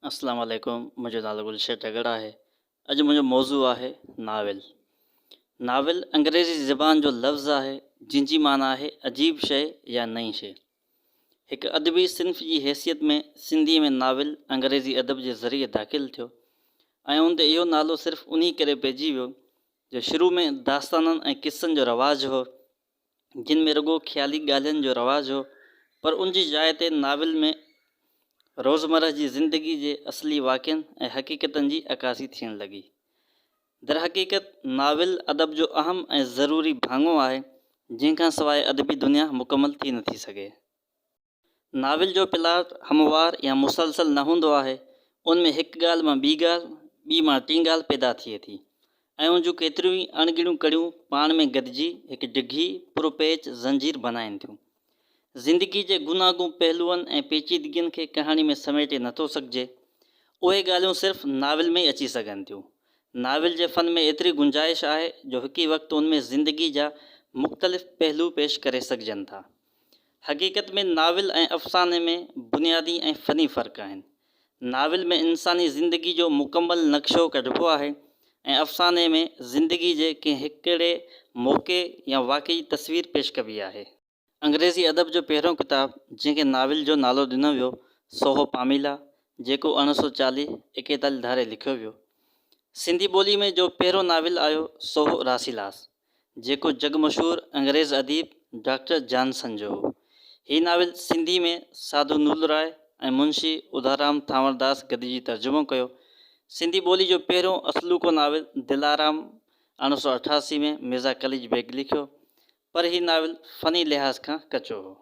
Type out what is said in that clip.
اسلام عليڪم منهنجو نالو گلشير ٽڳڙ آهي اڄ منهنجو موضوع آهي ناول ناول انگريزي زبان جو لفظ آهي جنهن جي معنيٰ آهي عجيب شيء يا نئين شيء هڪ ادبي صنف جي حيثيت ۾ سنڌي ۾ ناول انگريزي ادب جي ذريعي داخل ٿيو ۽ ان تي اهو نالو صرف انهي ڪري پئجي ويو جو شروع ۾ داستانن ۽ قصن جو رواج هو جن ۾ رڳو خيالي ڳالهين جو رواج هو، پر ان جي جاء تي ناول ۾ روزمره جي زندگي جي اصلي واقعن ۽ حقيقتن جي عڪاسي ٿيڻ لڳي. درحقيقت ناول ادب جو اهم ۽ ضروري ڀاڱو آهي، جنهن کان سواء ادبي دنيا مڪمل ٿي نٿي سگهي. ناول جو پلاٽ هموار يا مسلسل نه هوندو آهي، ان ۾ هڪ ڳالهه مان ٻي ڳالهه، ٻي مان ٽين ڳالهه پيدا ٿئي ٿي ۽ ان جون ڪيتريون ئي اڻڳڻيون ڪڙيون پاڻ ۾ گڏجي هڪ ڊگهي پرپيچ زنجير بنائين ٿيون. زندگي جي گوناگون پهلوئن ۽ پيچيدگين کي ڪهاڻي ۾ سميٽي نٿو سگهجي. اهي ڳالهيون صرف ناول ۾ ئي اچي سگهن ٿيون. ناول جي فن ۾ ايتري گنجائش آهي جو هڪ ئي وقت ان ۾ زندگي جا مختلف پهلو پيش ڪري سگهجن ٿا. حقيقت ۾ ناول ۽ افساني ۾ بنيادي ۽ فني فرق آهن. ناول ۾ انساني زندگي جو مڪمل نقشو ڪڍبو آهي ۽ افساني ۾ زندگي جي ڪنهن هڪڙي موقعي يا واقعي جي تصوير پيش ڪبي آهي. انگريزي ادب جو پهريون ڪتاب جنهن کي ناول جو نالو ڏنو ويو سو هو پاميلا جيڪو 1840 ايڪيتاليهه ڌاري لکيو ويو. سنڌي ٻولي ۾ جو پهريون ناول آيو سو هو راسيلاس. جيڪو جڳ مشهور انگريز اديب ڊاڪٽر جانسن جو هو. هي ناول سنڌي ۾ ساڌو نولراء ۽ منشي اڌارام ٿانورداس گڏجي ترجمو ڪيو. سنڌي ٻولي جو پهريون اصلوڪو ناول دلارام 1888 ۾ مرزا قليچ بيگ لکيو، پر هي ناول فني لحاظ کان ڪچو هو.